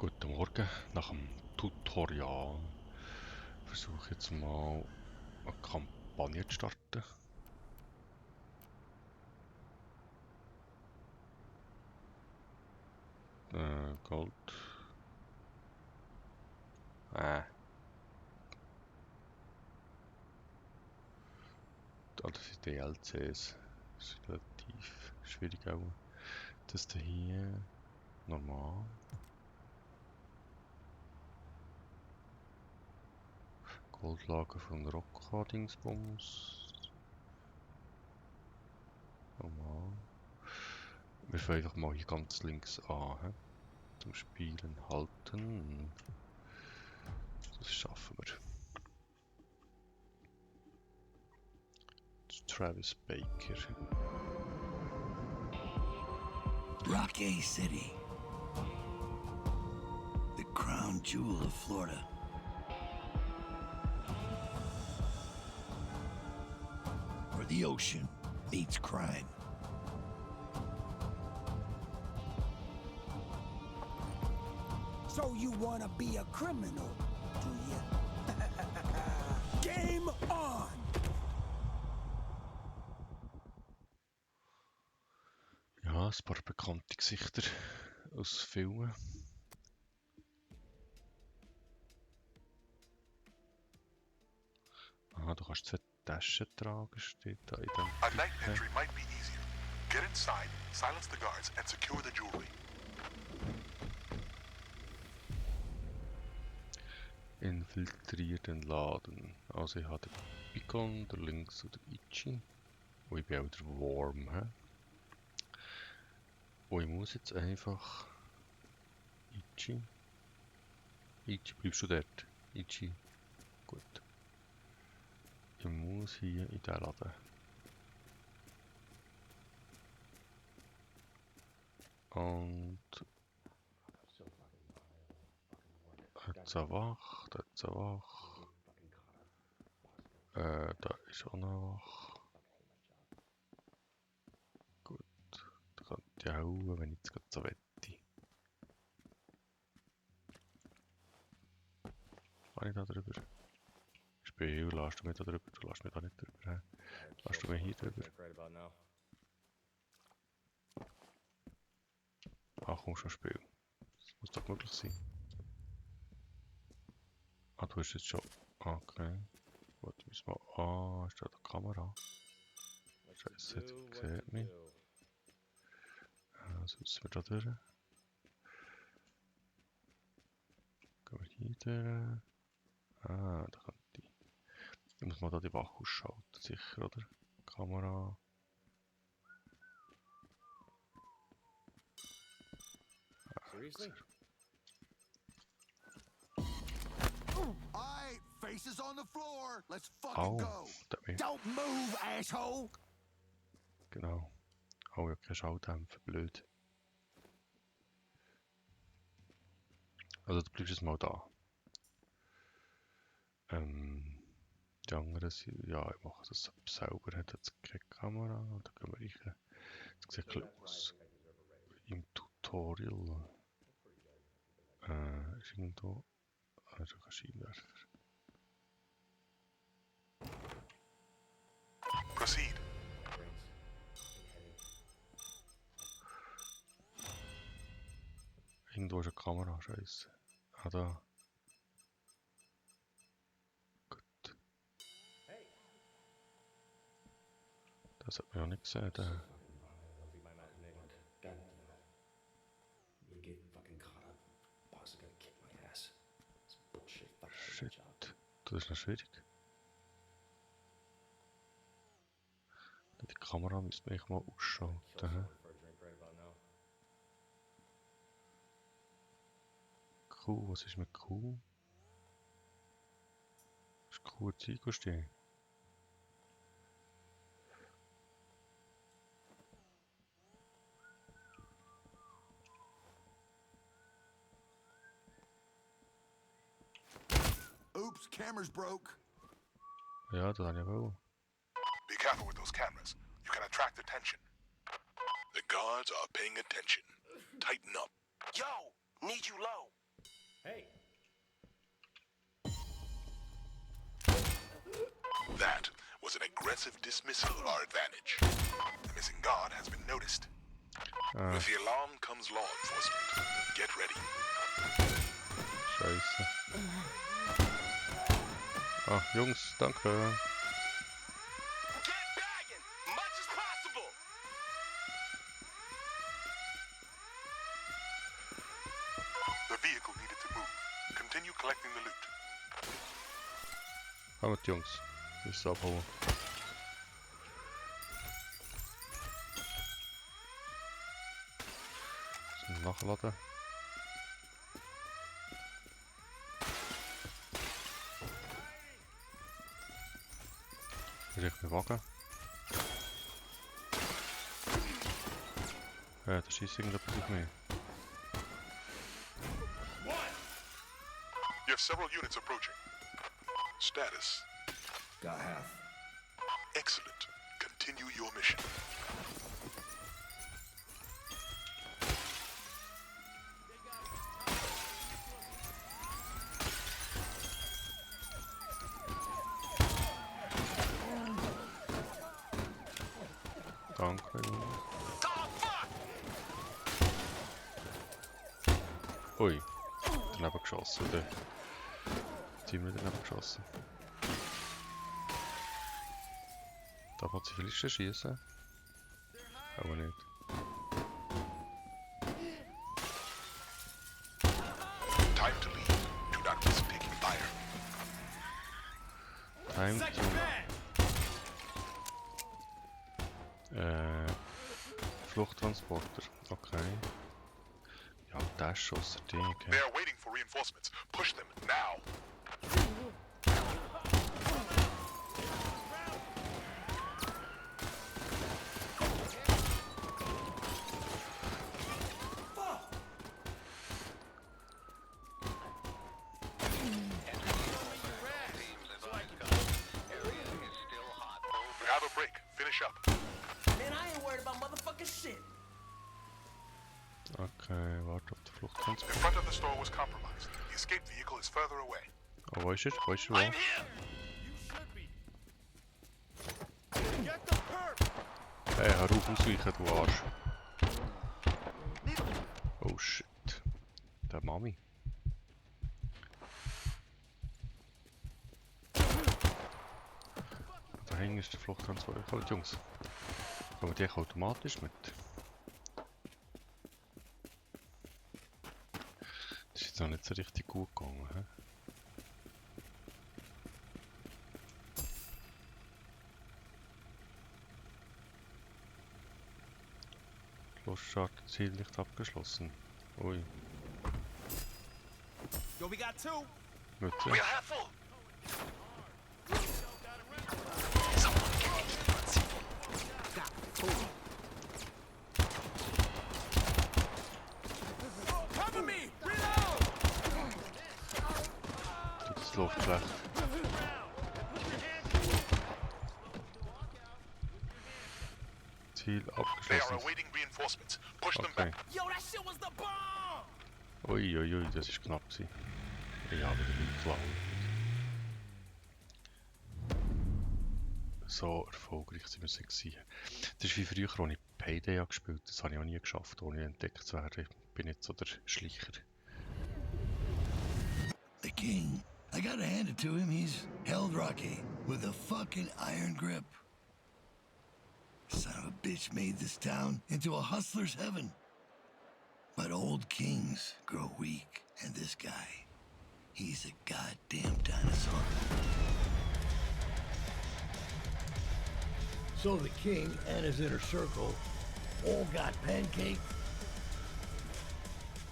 Guten Morgen. Nach dem Tutorial versuche ich jetzt mal eine Kampagne zu starten. Gold. Das sind DLCs. Das ist relativ schwierig auch. Das hier normal. Goldlager von Rock-Dingsbums. Normal. Wir fangen einfach mal hier ganz links an. He? Zum Spielen halten. Das schaffen wir. Travis Baker. Rocky City. The crown jewel of Florida. Where the ocean meets crime. So you wanna be a criminal, do you? Game on! Ja, ein paar bekannte Gesichter aus Filmen. Ah, du kannst 2 Taschen tragen, steht da A night entry might be easier. Get inside, silence the guards, and secure the jewelry. Infiltriert den Laden. Also ich habe den Beacon, der links oder Ichi. Und ich bin auch der Worm. He? Und ich muss jetzt einfach... Ichi. Ichi, bleibst du dort? Ichi. Gut. Ich muss hier in den Laden. Und... Jetzt wach, da ist wach. Da ist auch noch wach. Gut, da könnte ich hauen, wenn ich jetzt gerade so wette. Kann ich da drüber? Spiel, lass du mich da drüber? Du lässt mich da nicht drüber. He? Lass du mich hier drüber? Ach komm schon, Spiel. Das muss doch möglich sein. Ah, du hast jetzt schon... Okay. Gut, müssen wir... Ah, ist da die Kamera? Scheiße, die sieht mich. Also müssen wir da durch. Gehen wir hier durch. Ah, da könnte ich... Ich muss mal da die Wache ausschalten, sicher, oder? Kamera... Seriously? Alright, faces on the floor. Let's fucking Au, go. der hat mich... Don't move, asshole. Genau. Oh ja, kein Schalldämpfer, blöd. Also du bleibst jetzt mal da. Die anderen sind... Ja, ich mache das selber. Hat jetzt keine Kamera. Da gehen wir rein. Das sieht ein bisschen aus im Tutorial. Ist irgendwo... Also kein Scheinwerfer. Proceed. Irgendwo ist eine Kamera, scheiße. Ah, da. Gut. Das hat man ja nicht gesehen. Da. Shit. Das ist noch schwierig. Die Kamera müsste man eigentlich mal ausschalten. He? Q, was ist mit Q? Ist Q ein Zeichen stehen? Oops, camera's broke. Ja, das habe ich wohl. Be careful with those cameras. You can attract attention. The guards are paying attention. Tighten up. Yo, need you low. Hey. That was an aggressive dismissal of our advantage. The missing guard has been noticed. With the alarm comes law enforcement. Get ready. Scheiße. Ah, Jungs, danke. Get bagging! Much as possible! The vehicle needed to move. Continue collecting the loot. Kommt, Jungs. Das ist abhauen. Nachladen. Richtung Wagen. Da schießt irgendetwas auf mich. You have several units approaching. Status. Got half. Excellent. Continue your mission. Danke, Jungs. Ui, daneben geschossen, oder? Ziemlich daneben geschossen. Darf man Zivilisten schießen? Aber nicht. Time to leave. Do not risk taking fire. Time to... Fluchttransporter, okay. Ja, der Schuss, der Ding, They are waiting for reinforcements. Push them now. We have a break. Finish up. Man, I ain't worried about motherfucking shit. Okay, warte auf den The Fluchttransport. front of the store was compromised. The escape vehicle is further away. Oh, wo ist er? Wo ist er? I'm Wo? here! You should be. Get the perp! Hey, hör auf ausweichen, du Arsch. Oh shit. Der Mami. Da hinten ist der Fluchttransport. Kommt, Jungs. Kommen die automatisch mit? Das ist jetzt noch nicht so richtig gut gegangen. He? Schlussstart, Ziellicht abgeschlossen. Ui, Yo, we got two. Mütze. We are half full. Cover me! Reload! Das läuft schlecht. Ziel They are abgeschlossen. awaiting reinforcements. Push them Okay. back. Yo, that shit was the bomb! Ui, ui, ui, das ist knapp gewesen. Ich habe den Leuten geklaut. So erfolgreich sind wir sie gewesen. Das ist wie früher, als ich Payday habe gespielt. Das habe ich auch nie geschafft, ohne entdeckt zu werden. Ich bin nicht so der Schleicher. The king. I gotta hand it to him. He's held Rocky with a fucking iron grip. Son of a bitch made this town into a hustler's heaven. But old kings grow weak, and this guy, he's a goddamn dinosaur. So the king and his inner circle all got pancaked.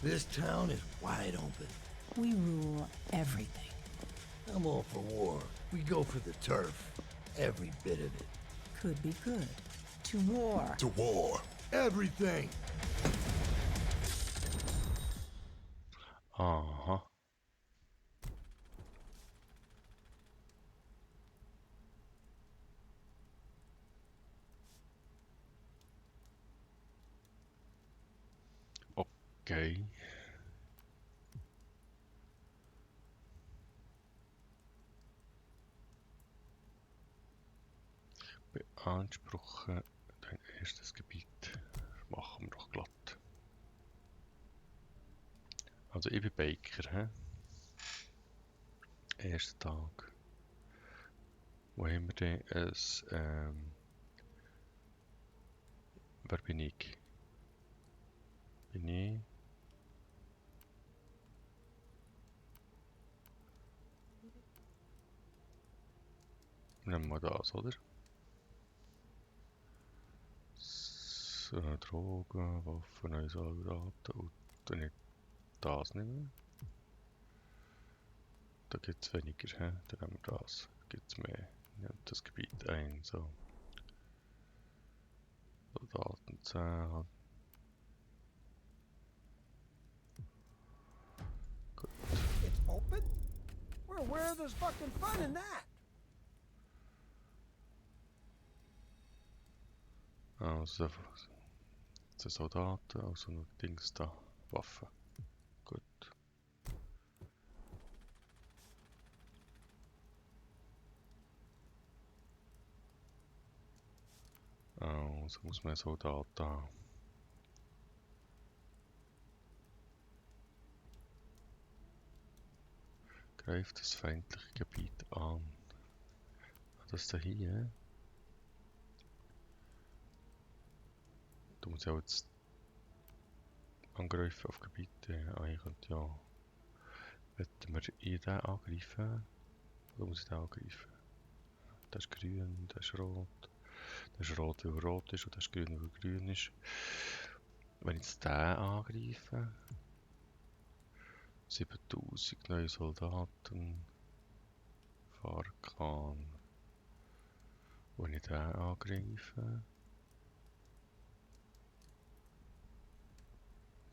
This town is wide open. We rule everything. I'm all for war. We go for the turf. Every bit of it. Could be good. To war. To war. Everything. Aha. Okay. beanspruche dein erstes Gebiet. Machen wir doch glatt. Also ich bin Baker, hä? Erster Tag. Wo haben wir denn es? Wer bin ich? Bin ich? Nehmen wir das, oder? So, Drogen, Waffen, neue Soldaten und dann nicht das nehmen. Da gibt es weniger, he? Dann nehmen wir das. Gibt es mehr. Nimmt das Gebiet ein, so. Soldatenzahl. Gut. It's open? Where there's fucking fun in that? Also, das Soldaten, also noch Dings da. Waffen. Gut. Also muss man Soldaten haben. Greift das feindliche Gebiet an. Das da hier. Du musst ja jetzt Angriffe auf Gebiete. Eigentlich ja. Wollen wir den angreifen? Oder muss ich den angreifen? Der ist grün, der ist rot. Der ist rot, weil er rot ist, und der ist grün, weil er grün ist. Wenn ich jetzt den angreife, 7000 neue Soldaten, Farkan. Wenn ich den angreife,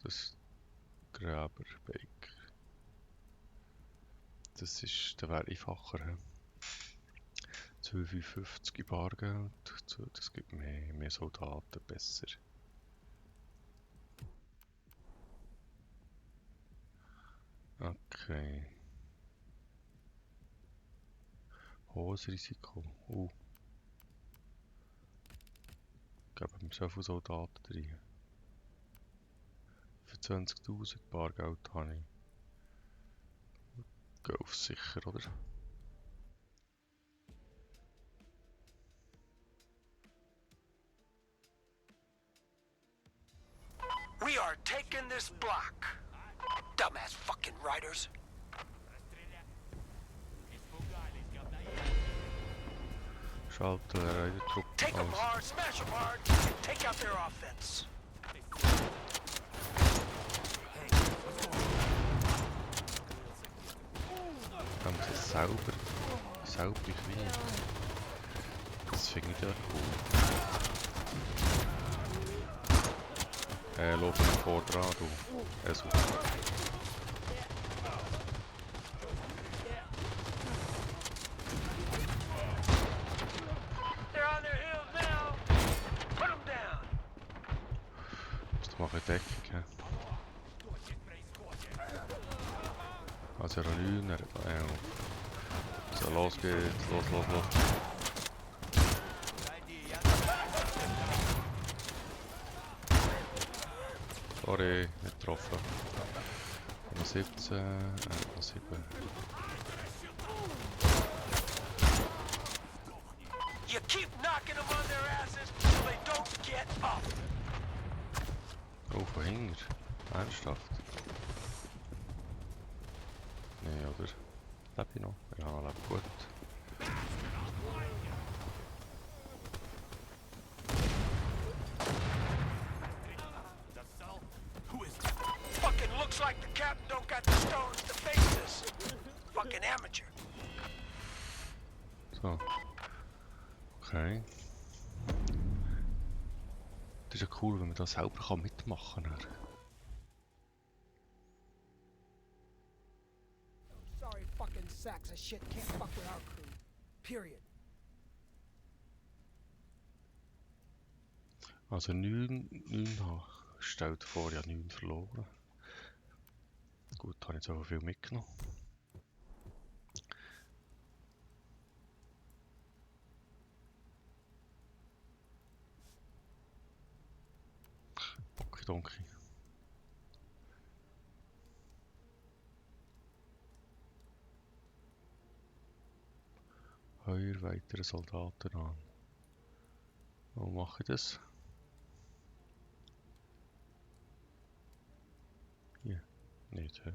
das Gräberbeck. Das ist, der wäre einfacher. 2,55 Bargeld, das gibt mehr Soldaten, besser. Okay. Hohes Risiko. Geben wir so viele Soldaten drin. Für 20.000 Bargeld habe ich. Geh auf sicher, oder? We are taking this block. Dumbass fucking riders. Schalte Reitertruppen Take them aus. hard, smash them hard, take out their offense. Haben sie es sauber kriegen. Das finde ich ja cool. Laufen wir vor dran, du. Super. They're on their heels now. Put them down. Musst du machen Deckung, hä? Also er hat 9, er hat 11. So, los geht's, los. Sorry, nicht getroffen. 17, 7. You keep knocking them on their asses so they don't get up. Oh, von hinten. Ernsthaft? Nee, oder? Lebe ich noch? Ja, lebe gut. Fucking looks like the captain don't got the stones to face this. Fucking amateur. So. Okay. Das ist ja cool, wenn man das selber mitmachen kann. Sorry fucking sacks of shit can't fuck with our crew. Period. Also 9 stellt vor, ja 9 verloren. Gut, habe ich so viel mitgenommen. Heuer weitere Soldaten an. Wo mache ich das? Hier. Nicht, hä?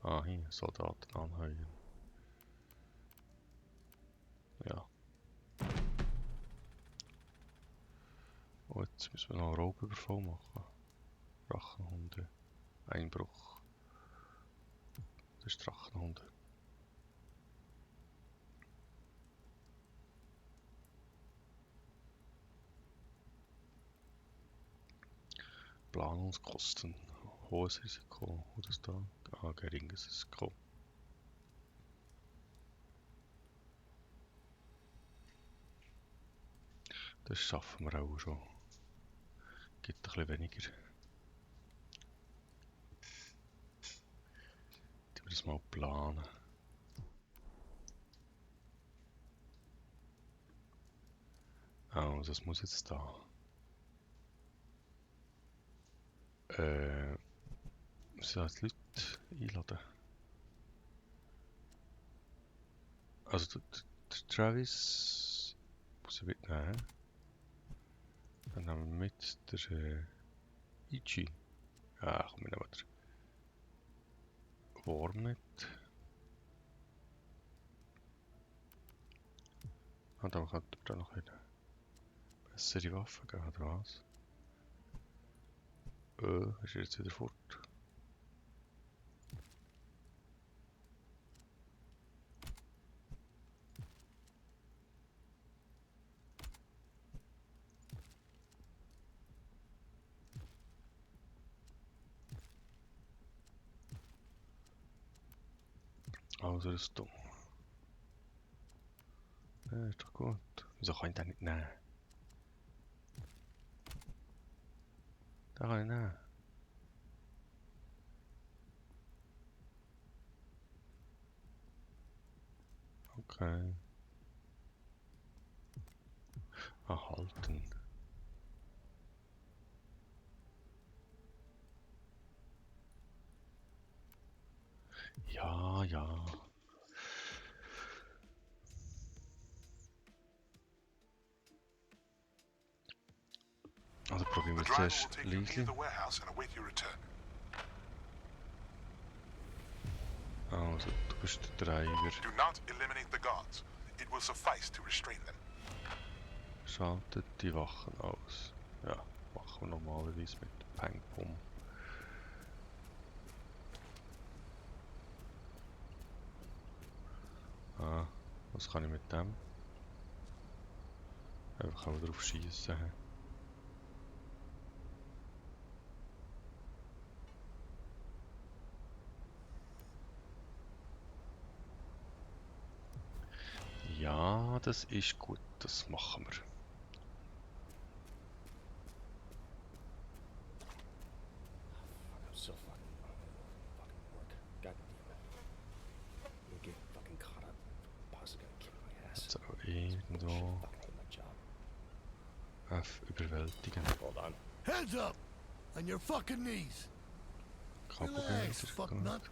Ah, hier. Soldaten anheuern. Ja. Oh, jetzt müssen wir noch einen Raubüberfall machen. Drachenhunde. Einbruch. Das ist Drachenhunde. Planungskosten. Hohes Risiko. Oder ist da? Ah, geringes Risiko. Das schaffen wir auch schon. Gibt ein bisschen weniger. Ich will das mal planen. Also, das muss jetzt da. Müssen wir jetzt Leute einladen? Also, der Travis muss ich mitnehmen. Dann nehmen wir mit der Ichi. Ja, komm, wir nehmen den Worm mit. Und dann könnten wir da noch eine bessere Waffe geben, oder was? Ist er jetzt wieder fort? Also Rüstung. Ja, ist doch gut. Wieso kann ich den nicht nehmen? Den kann ich nehmen. Okay. Erhalten. Ja, ja. Also probieren wir The driver will zuerst take you near leise. the warehouse and await your return. Also, du bist der Driver. Do not eliminate the guards. It will suffice to restrain them. Schaltet die Wachen aus. Ja, machen wir normalerweise mit Peng Pum. Ah, was kann ich mit dem? Einfach auch drauf schießen. Ja, das ist gut, das machen wir. I'm so fucking work. God damn it. You get fucking caught up. Boss is gonna kick my ass. Jetzt auch irgendwo Fucking hate my job. F überwältigen. Hold on. Hands up! On your fucking knees! Relax, Kabelgänser. fucknut.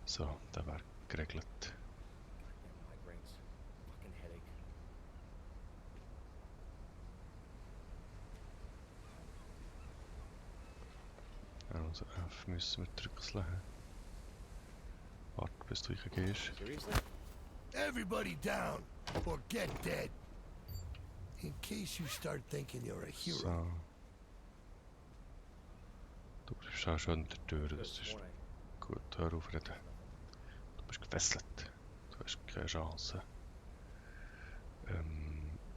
So, da wäre geregelt. Goddamn migraines. Fucking headache. Also F müssen wir drücken. Warte, bis du gehst. Seriously? Everybody down, or get dead. In case you start thinking you're a hero. So. Du bleibst auch schon an der Tür, das ist Morning. gut. Hör auf reden. Du bist gefesselt. Du hast keine Chance.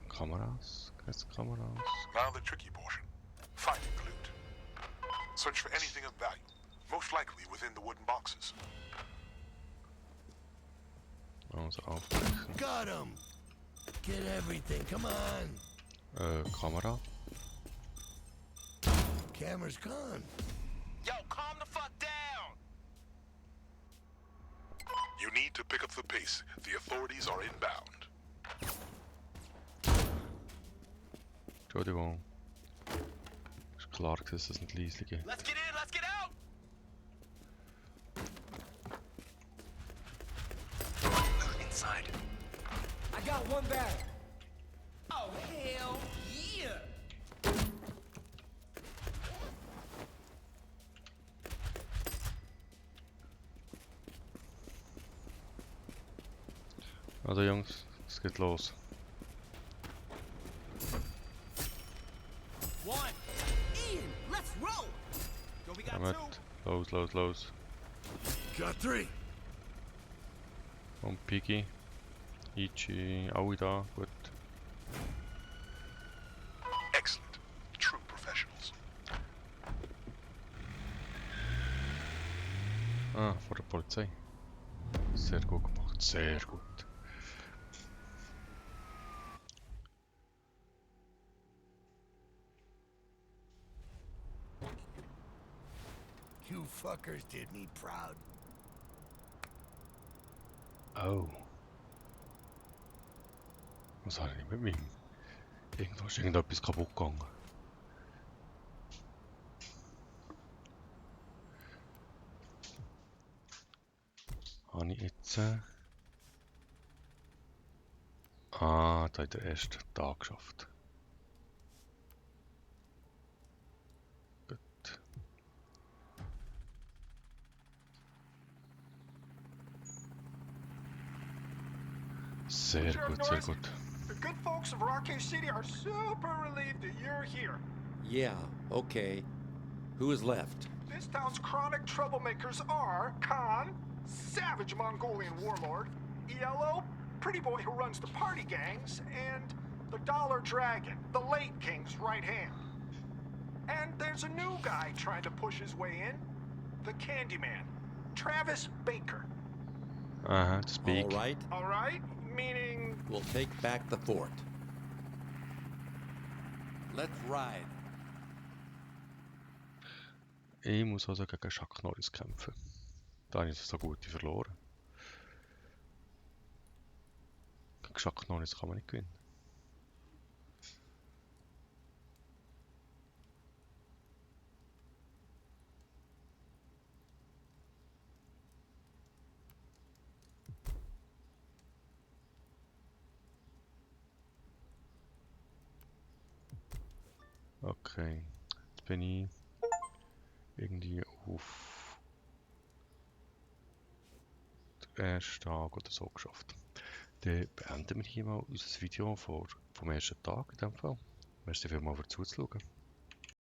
Kameras? Kennst du Kameras? Now the tricky portion. Finding the loot. Search for anything of value. Most likely within the wooden boxes. Also aufbrechen. Got him! Get everything, come on! Kamera. Camera's gone. Yo, calm the fuck down! You need to pick up the pace. The authorities are inbound. Entschuldigung. Ist klar, dass das nicht leise geht. Let's get in, let's get out! outside. I got one back. Oh, hell yeah! Also Jungs, es geht los. One. Ian, let's roll. So we got Kommt, two. los, los, los. Got 3. Und Piggy, Ichi, alle da, gut. Excellent. True professionals. Ah, vor der Polizei. Sehr gut gemacht, sehr gut. You fuckers did me proud. Oh. Was habe ich mit mir? Irgendwo ist irgendetwas kaputt gegangen. Habe ich jetzt... Ah, da hat der erste Tag geschafft. Gut. Sehr gut, sehr gut. The good folks of Rocky City are super relieved that you're here. Yeah, okay. Who is left? This town's chronic troublemakers are Khan, savage Mongolian warlord, ELO, pretty boy who runs the party gangs, and the Dollar Dragon, the late king's right hand. And there's a new guy trying to push his way in, the Candyman, Travis Baker. Aha, speak. All right, All right? Meaning... we'll take back the fort. Let's ride. Ich muss also gegen Chuck Norris kämpfen. Da habe ich so gute verloren. Gegen Chuck Norris kann man nicht gewinnen. Okay, jetzt bin ich irgendwie auf den ersten Tag oder so geschafft. Dann beenden wir hier mal unser Video vom ersten Tag in dem Fall. Merci vielmals für zuzuschauen.